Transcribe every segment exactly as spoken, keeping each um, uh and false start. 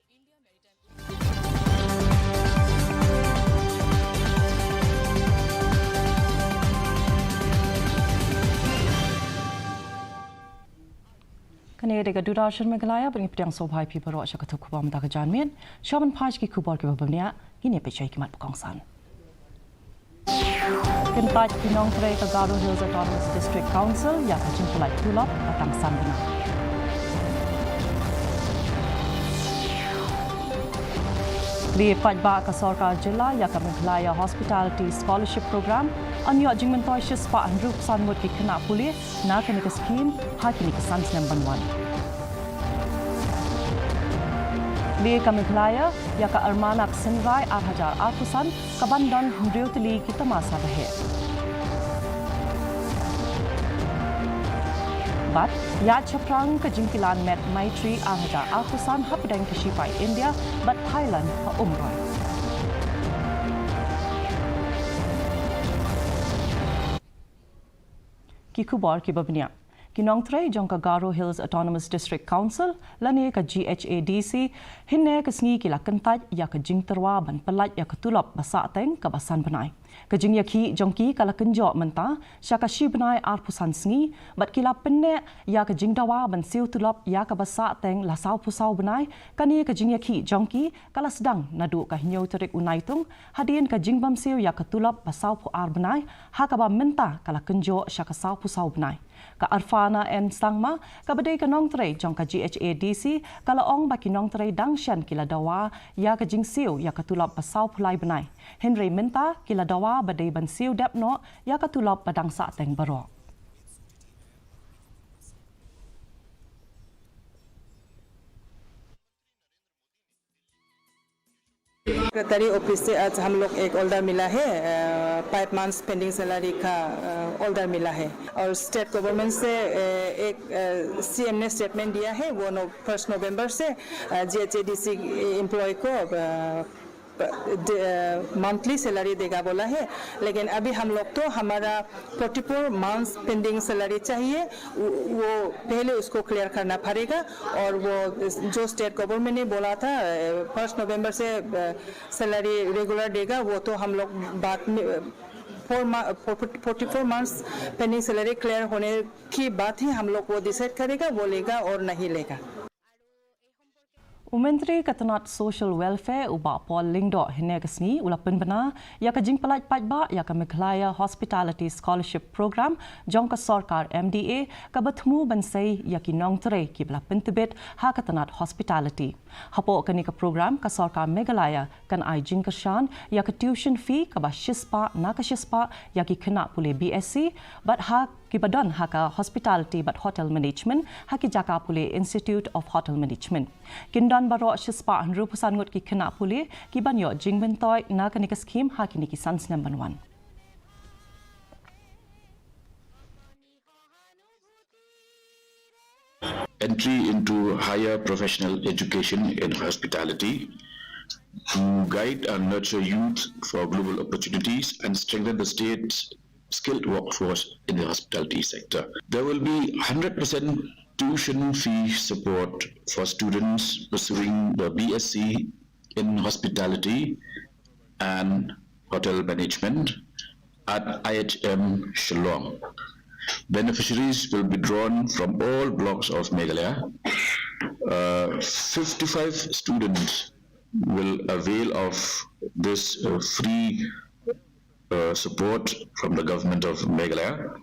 Kane dei ka Doordarshan Meghalaya, bad ngi pdiang sngewbha ïa phi baroh sha ka thuk khubor mynta ka janmiet. Sha ban phai sha ki khubor kiba bniah, ngin ïa peit sha ki mat ba kongsan. Kyntait ki nongtrei ka Garo Hills Autonomous District Council ïa ka jingpyllait tulop ba tang san bnai. Lieh paidbah ka sorkar jylla ïa ka Meghalaya Hospitality Scholarship Program, yn ïoh jingmyntoi shispah hynriewphew san ngut ki khynnah pule na kane ka skhim ha kine ki san snem ban wan. Lieh ka Meghalaya ïa ka Almanak Synrai ar hajar arphew san, kaban don hynriew tylli ki tamasa ba heh. Bad ïaid shaphrang ka jingkilan met Maitri ar hajar arphew san hapdeng ki shipai India bad Thailand ha Umroi. Ki khubor kiba bniah. Ki nongtrei jong ka Garo Hills Autonomous District Council lane ka G H A D C, hynne ka sngi ki la kyntait ïa ka jingtyrwa ban pyllait ïa ka tulop ba sahteng kaba san bnai. Ka jingïakhih jong ki ka la kynjoh mynta sha ka shi bnai arphew san sngi, bad ki la pynneh ïa ka jingdawa ban siew tulop ïa kaba sahteng la sawphew saw bnai. Kane ka jingïakhih jong ki ka la sdang naduh ka hynñiew tarik u Naitung, hadien ka jingbym siew ïa ka tulop ba sawphew ar bnai, ha kaba mynta ka la kynjoh sha ka sawphew saw bnai. Ka Arfana N Sangma, kaba dei ka nongtrei jong ka G H A D C, ka la ong ba ki nongtrei dang shen ki la dawa ïa ka jingsiew ïa ka tulop ba sawphew lai bnai. Hynrei mynta ki la dawa ba dei ban siew dep noh ïa ka tulop ba dang sahteng baroh. Secretary office से आज हम लोग एक ऑर्डर मिला है, अ, पाँच months pending salary का, अ, ऑर्डर मिला है। और स्टेट गवर्नमेंट से, अ, एक, अ, सीएम ने स्टेटमेंट दिया है, वो नौ-, फर्स्ट नवंबर से, अ, जीएचएडीसी एम्प्लॉय को, अ, प-, दे-, अ, मंथली सैलरी देगा बोला है। लेकिन अभी हम लोग तो हमारा forty four months pending salary चाहिए, वो, वो पहले उसको क्लियर करना पड़ेगा। और वो जो स्टेट गवर्नमेंट ने बोला था, अ, फर्स्ट नवंबर से, अ, सैलरी रेगुलर देगा, वो तो हम लोग बाद में, अ, four ma-, fo-, forty four months pending salary clear होने के बाद ही हम लोग वो डिसाइड करेगा, वो लेगा और नहीं लेगा। U Myntri ka tnat Social Welfare, u Bah Paul Lyngdoh, hynne ka sngi u la pynbna ïa ka jingpyllait paidbah ïa ka Meghalaya Hospitality Scholarship Program jong ka sorkar M D A, kaba thmu ban sei ïa ki nongtrei kiba la pyntbit ha ka tnat hospitality. Hapoh kane ka program, ka sorkar Meghalaya kan ai jingkyrshan ïa ka tuition fee kaba shispah na ka shispah ïa ki khynnah pule B S C, bad ha kiba don ha ka Hospitality bad Hotel Management ha ki jaka pule Institute of Hotel Management. Kin don baroh shispah hynriewphew san ngut ki khynnah pule kiban ïoh jingmyntoi na kane ka skhim ha kine ki san snem ban wan. Entry into higher professional education in hospitality to guide and nurture youth for global opportunities and strengthen the state's skilled workforce in the hospitality sector. There will be hundred percent tuition fee support for students pursuing the B S c in hospitality and hotel management at I H M Shillong. Beneficiaries will be drawn from all blocks of Meghalaya. Uh, fifty-five students will avail of this, uh, free, uh, support from the government of Meghalaya.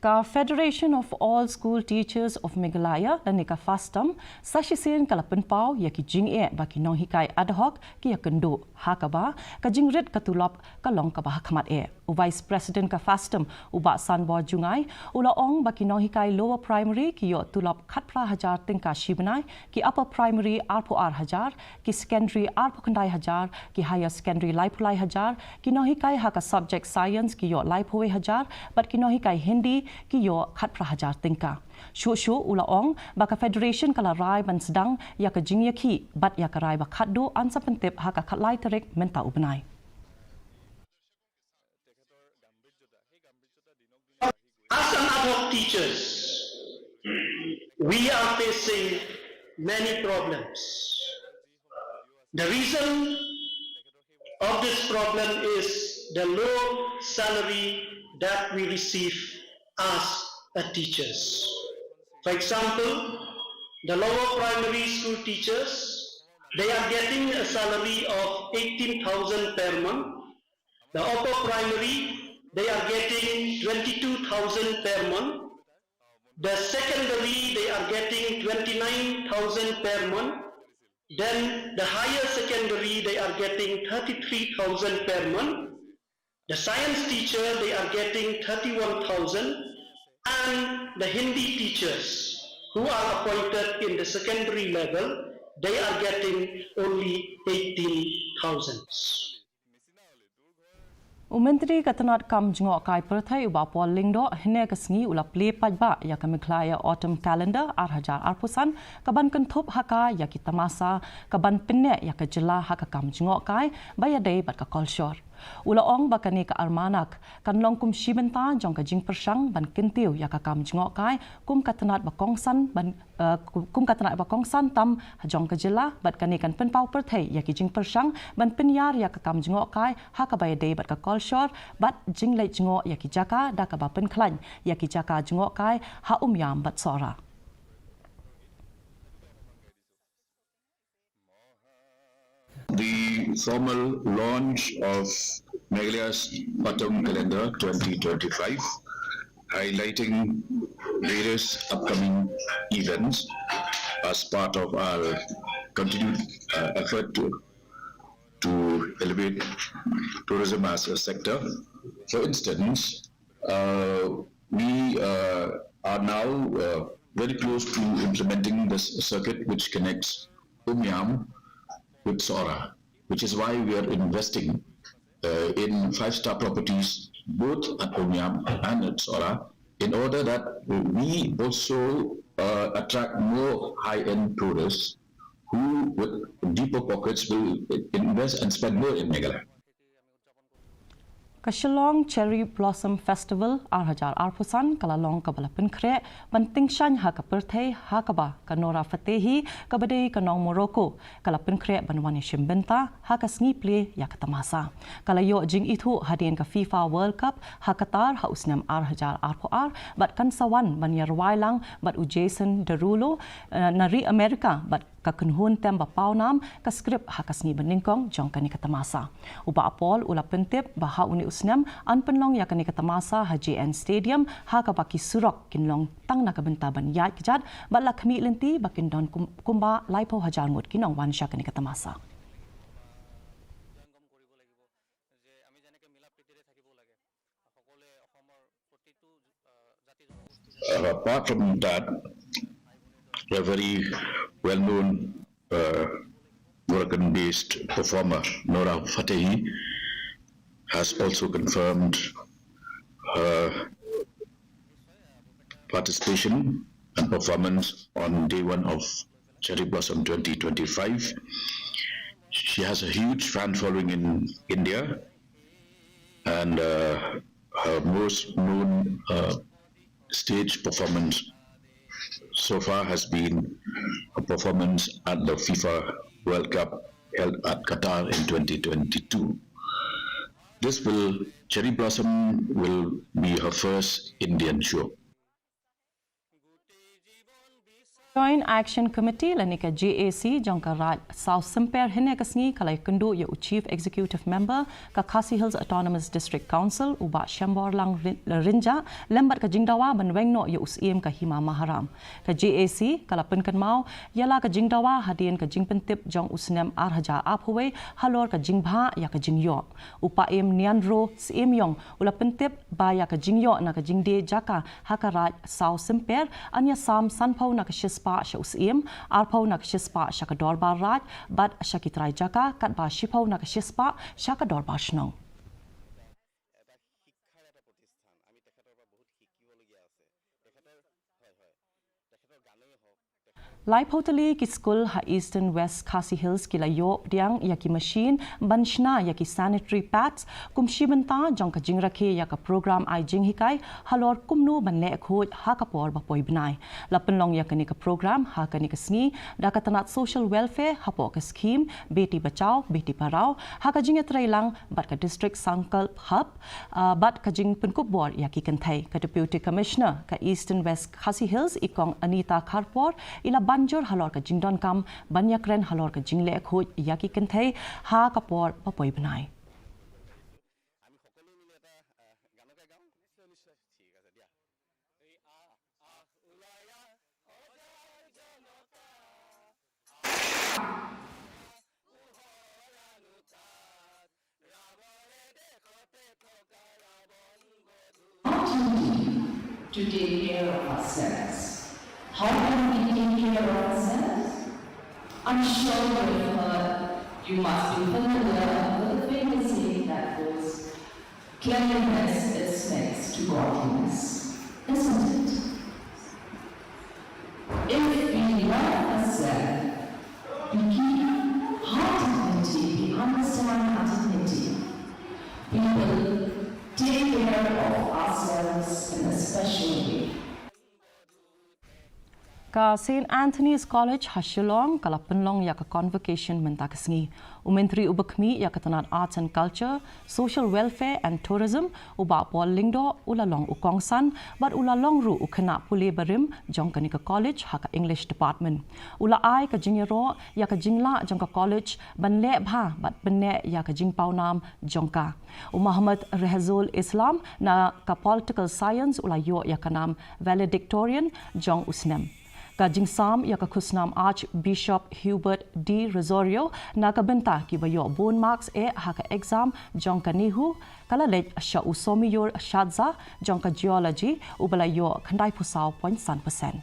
Ka Federation of All School Teachers of Meghalaya, lane ka FASTOM, sa shisien ka la pynpaw ïa ki jingeh ba ki nonghikai ad hoc ki ïakynduh, ha kaba ka jingrit ka tulop ka long kaba hakhmat eh. U Vice President ka FASTOM, u Bah Sanbor Jngai, u la ong ba ki nonghikai lower primary ki ïoh tulop khatphra hajar tyngka shi bnai, ki upper primary arphew ar hajar, ki secondary arphew khyndai hajar, ki higher secondary laiphew lai hajar, ki nonghikai ha ka subject science ki ïoh laiphew wei hajar, bad ki nonghikai Hindi ki ïoh khatphra hajar tyngka. Shuh shuh u la ong ba ka federation ka la rai ban sdang ïa ka jingïakhih bad ïa ka rai ba khatduh, yn sa pyntip ha ka khatlai tarik mynta u bnai. As an ad hoc teachers, we are facing many problems. The reason of this problem is the low salary that we receive as a teachers. For example, the lower primary school teachers, they are getting a salary of eighteen thousand per month. The upper primary, they are getting twenty-two thousand per month. The secondary, they are getting twenty-nine thousand per month. Then the higher secondary, they are getting thirty-three thousand per month. The science teacher, they are getting thirty-one thousand. And the Hindi teachers who are appointed in the secondary level, they are getting only eighteen thousand. U Myntri ka tnat kam jngohkai pyrthei u Bah Paul Lyngdoh hynne ka sngi u la plie paidbah ïa ka Meghalaya Autumn Calendar ar hajar arphew san ka ban kynthup ha ka ïa ki tamasa ka ban pynneh ïa ka jylla ha ka kam jngohkai ba ïadei bad ka kolshor. U la ong ba kane ka almanak kan long kum shi bynta jong ka jingpyrshang ban kyntiew ïa ka kam jngohkai kum ka tnat ba kongsan ban eh, ku- kum ka tnat ba kongsan tam ha jong ka jylla bad kane kan pynpaw pyrthei ïa ki jingpyrshang ban pynïar ïa ka kam jngohkai ha kaba ïadei bad ka kolshor bad jingleit jngoh ïa ki jaka da kaba pynkhlaiñ ïa ki jaka jngohkai ha Umiam bad Sohra. The formal launch of Meghalaya's Autumn Calendar twenty twenty-five, highlighting various upcoming events as part of our continued uh, effort to, to elevate tourism as a sector. For instance, uh, we uh, are now uh, very close to implementing this circuit which connects Umiam with Sohra, which is why we are investing uh, in five-star properties both at Umiam and at Sohra in order that we also uh, attract more high-end tourists who, with deeper pockets, will invest and spend more in Meghalaya. Ka Shillong Cherry Blossom Festival ar hajar arphew san ka la long kaba la pynkhreh ban tyngshaiñ ha ka pyrthei ha kaba ka Nora Fatehi kaba dei ka nong Morocco ka la pynkhreh ban wan ïashim bynta ha ka sngi plie ïa ka tamasa. Ka la ïoh jingithuh hadien ka FIFA World Cup ha Qatar ha u snem ar hajar arphew ar bad kan sa wan ban ïarwai lang bad u Jason Derulo eh, na ri Amerika bad ka kynhun tem ba pawnam ka Scripps ha ka sngi banyngkong jong kane ka tamasa. U Bah Paul u la pyntip ba ha une u snem yn pynlong ïa kane ka tamasa ha J N Stadium ha kaba ki surok kin long tang na ka bynta ban ïaid kjat bad la khmih lynti ba kin don kum- kumba laiphew hajar ngut ki nongwan sha kane ka tamasa. Uh, apart from that, a very well-known uh, Moroccan-based performer, Nora Fatehi, has also confirmed her participation and performance on day one of Cherry Blossom twenty twenty-five. She has a huge fan following in India, and uh, her most known uh, stage performance so far has been a performance at the FIFA World Cup held at Qatar in twenty twenty-two. This will, Cherry Blossom will be her first Indian show. Joint Action Committee lane ka J A C jong ka Raid South Symper hynne ka sngi ka la ïakynduh ïa u Chief Executive Member ka Khasi Hills Autonomous District Council u Bah Shemborlang Rin- Rynjah lem bad ka jingdawa ban weng noh ïa u Syiem ka Hima Maharam. Ka J A C ka la pynkynmaw ïa la ka jingdawa hadien ka jingpyntip jong u snem ar hajar arphew wei halor ka jingbha ïa ka jingïoh. U Paiem Nianro Syiem Yong u la pyntip ba ïa ka jingïoh na ka jingdie jaka ha ka Raid South Symper yn ïasam sanphew na ka shispah sha u Syiem, arphew na ka shispah sha ka Dorbar Raid bad sha ki trai jaka, katba shiphew na ka shispah sha ka Dorbar Shnong. Laiphew tylli ki skul ha Eastern West Khasi Hills ki la ïoh pdiang ïa ki machine ban shna ïa ki sanitary pads kum shi bynta jong ka jingrakhe ïa ka program ai jinghikai halor kumno ban leh khuid ha ka por ba poi bnai. La pynlong ïa kane ka program ha kane ka sngi da ka tnat Social Welfare hapoh ka scheme Beti Bachao Beti Padhao ha ka jingïatreilang bad ka District Sankalp Hub, ah, bad ka jingpynkup bor ïa ki kynthei. Ka Deputy Commissioner ka Eastern West Khasi Hills, i Kong Anita Kharpor, i la ban jur halor ka jingdonkam ban ïakren halor ka jingleh khuid ïa ki kynthei ha ka por ba poi bnai. Our duty to take care of ourselves. How can we take care of ourselves? I'm sure you have heard, you must be familiar with the famous saying that goes, "Cleanliness is next to godliness," isn't it? If we love ourselves, we keep our dignity, we understand our dignity, we will take care of ourselves in a special way. Ka Saint Anthony's College ha Shillong ka la pynlong ïa ka convocation mynta ka sngi. U Myntri uba khmih ïa ka tnat Arts and Culture, Social Welfare and Tourism, u Bah Paul Lyngdoh, u la long u kongsan bad u la long ruh u khynnah pule barim jong kane ka college ha ka English Department. U la ai ka jingïaroh ïa ka jinglah jong ka college ban leh bha bad pynneh ïa ka jingpawnam jong ka. U Mohammad Rehzul Islam na ka Political Science u la ïoh ïa ka nam Valedictorian jong u snem. Ka jingsam ïa ka khusnam Archbishop Hubert D'Rozario na ka bynta kiba ïoh bun marks eh ha ka exam jong ka NEHU ka la leit sha u Somiyur Shahzad jong ka Geology uba la ïoh khyndai phew saw point san percent.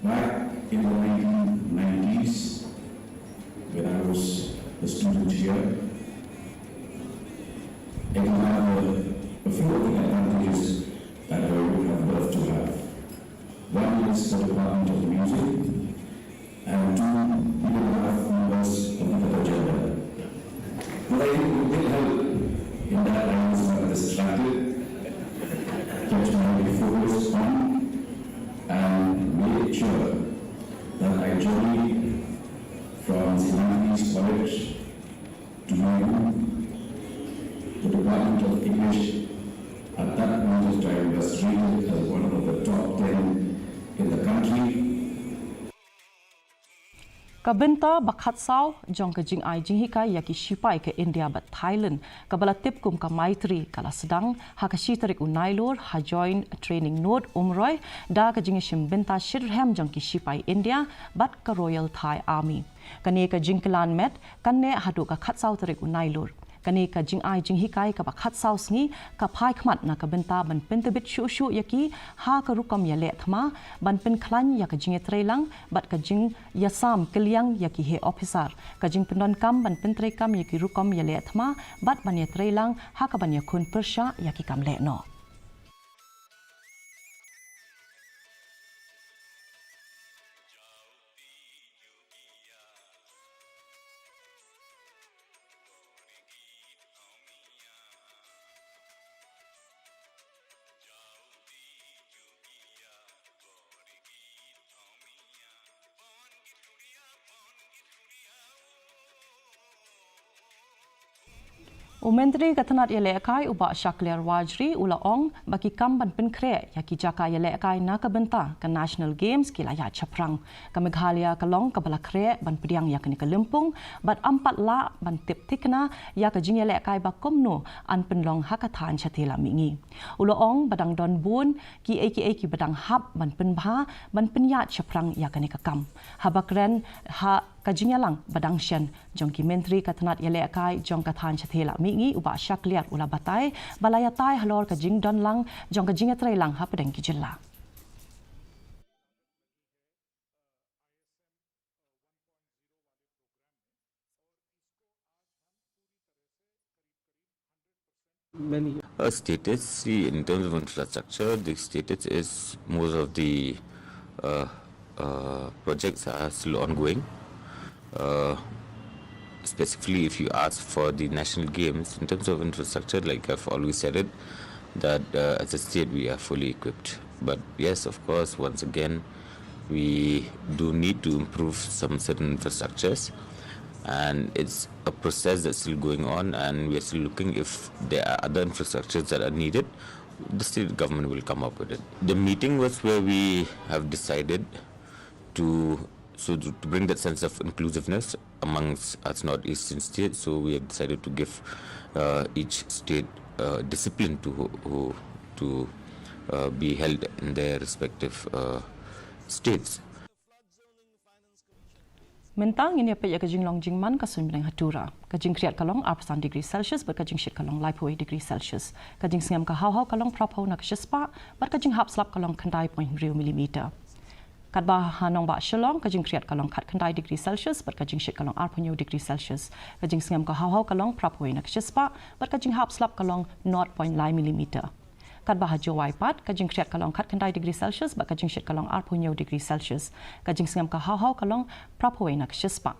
Back in the nineteen nineties, when I was a student here, I can have a, a few of the advantages that I would have loved to have. One is the Department of Music, and two, we will have members of the other gender. But I think it did help in that I was not distracted, kept my focus on, and made sure that I journeyed from Saint Anthony's College to NEHU. The Department of English at that point of time was rated as one of the top ten in the country. Ka bynta ba khatsaw jong ka jingai jinghikai ïa ki shipai ka India bad Thailand, kaba la tip kum ka Maitri, ka la sdang ha ka shi tarik u Nailur ha Joint Training Node Umroi, da ka jingïashim bynta shitrhem jong ki shipai India bad ka Royal Thai Army. Kane ka jingkylla met kan neh haduh ka khatsaw tarik u Nailur. Kane ka jingai jinghikai kaba khatsaw sngi ka phai khmat na ka bynta ban pyntbit shuh shuh ïa ki ha ka rukom ïaleh thma, ban pynkhlaiñ ïa ka jingïatreilang bad ka jingïasam kylliang ïa ki heh ophisar, ka jingpyndonkam ban pyntreikam ïa ki rukom ïaleh thma bad ban ïatreilang ha kaban ïakhun pyrshah ïa ki kam lehnoh. U Myntri ka tnat ïalehkai u Bah Shakliar Warjri u la ong ba ki kam ban pynkhreh ïa ki jaka ïalehkai na ka bynta ka National Games ki la ïaid shaphrang. Ka Meghalaya ka long kaba la khreh ban pdiang ïa kane ka lympung bad ym pat lah ban tip thikna ïa ka jingïalehkai ba kumno yn pynlong ha ka thaiñ shatei la mihngi. U la ong ba dang don bun kiei kiei kiba dang hap ban pynbha ban pynïaid shaphrang ïa kane ka kam. Haba kren ha ka jingïalang ba dang shen jong ki Myntri ka tnat ïalehkai jong ka thaiñ shatei la mihngi u Bah Shakliar u la batai ba la ïatai halor ka jingdonlang jong ka jingïatreilang hapdeng ki jylla. many. Uh, status, see, in terms of infrastructure, the status is most of the uh, uh, projects are still ongoing. Uh, specifically, if you ask for the national games, in terms of infrastructure, like I've always said it, that uh, as a state we are fully equipped. But yes, of course, once again, we do need to improve some certain infrastructures, and it's a process that's still going on, and we're still looking if there are other infrastructures that are needed. The state government will come up with it. The meeting was where we have decided to, so to, to bring that sense of inclusiveness amongst us northeastern states. So we have decided to give uh, each state uh, discipline to who, who to uh, be held in their respective uh, states. Mynta ngin ïa peit ïa ka jinglong jingman ka suiñ bneng ha Tura. Ka jingkhriat ka long arphew san degree Celsius bad ka jingshit ka long laiphew wei degree Celsius. Ka jingsngem ka hawhaw ka long phraphew na ka shispah bad ka jinghap slap ka long khyndai point hynriew millimeter. Katba ha nongbah Shillong ka jingkhriat ka long khatkhyndai degree Celsius bad ka jingshit ka long arphew hynñiew degree Celsius. Ka jingsngem ka hawhaw ka long phraphew wei na ka shispah bad ka jinghap slap ka long nought point lai millimeter. Katba ha Jowai pat ka jingkhriat ka long khatkhyndai degree Celsius bad ka jingshit ka long arphew hynñiew degree Celsius. Ka jingsngem ka hawhaw ka long phraphew wei na ka shispah.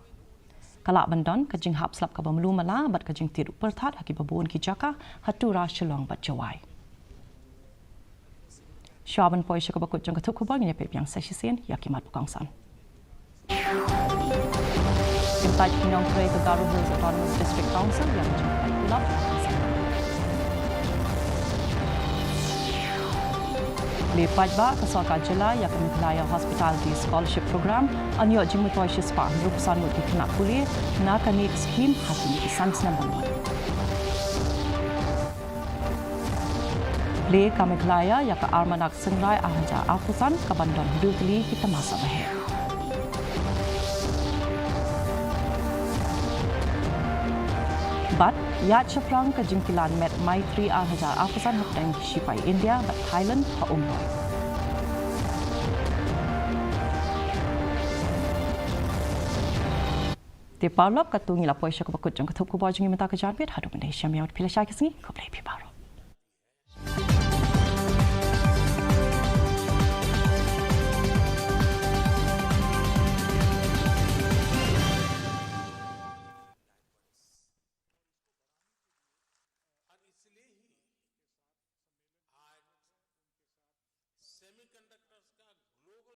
Ka lah ban don ka jinghap slap kaba mluh mala bad ka jingtied u pyrthat ha kiba bun ki jaka ha Tura, Shillong bad Jowai. Shuwa ban poi sha kaba kut jong ka thup khubor, ngin ïa peit biang sa shisien ïa ki mat ba kongsan. Pynpait ki nongtrei ka Garo Hills Autonomous District Council ïa ka jingpynpait kulap. Le paidbah, ka sorkar jylla ïa ka Meghalaya Hospitality Scholarship Program, yn ïoh jingmyntoi shispah hynriew phew san ngut ki khynnah pule na kane ka skhim ha kine ki san snem ban wan. Le ka Meghalaya ïa ka Almanak Sengrai ar hajar arphew san, kaban don hynriew tylli ki tamasa ba heh. Bad ïaid shaphrang ka jingkilan met Maitri ar hajar arphew san hapdeng ki shipai India bad Thailand ha Umroi. Te paralok, katto ngi la poi sha kaba kut jong ka thup khubor jong ngi mynta ka janmiet. Haduh ban ïashem ïa phi lashai ka sngi, khublei phi baroh. Semiconductors का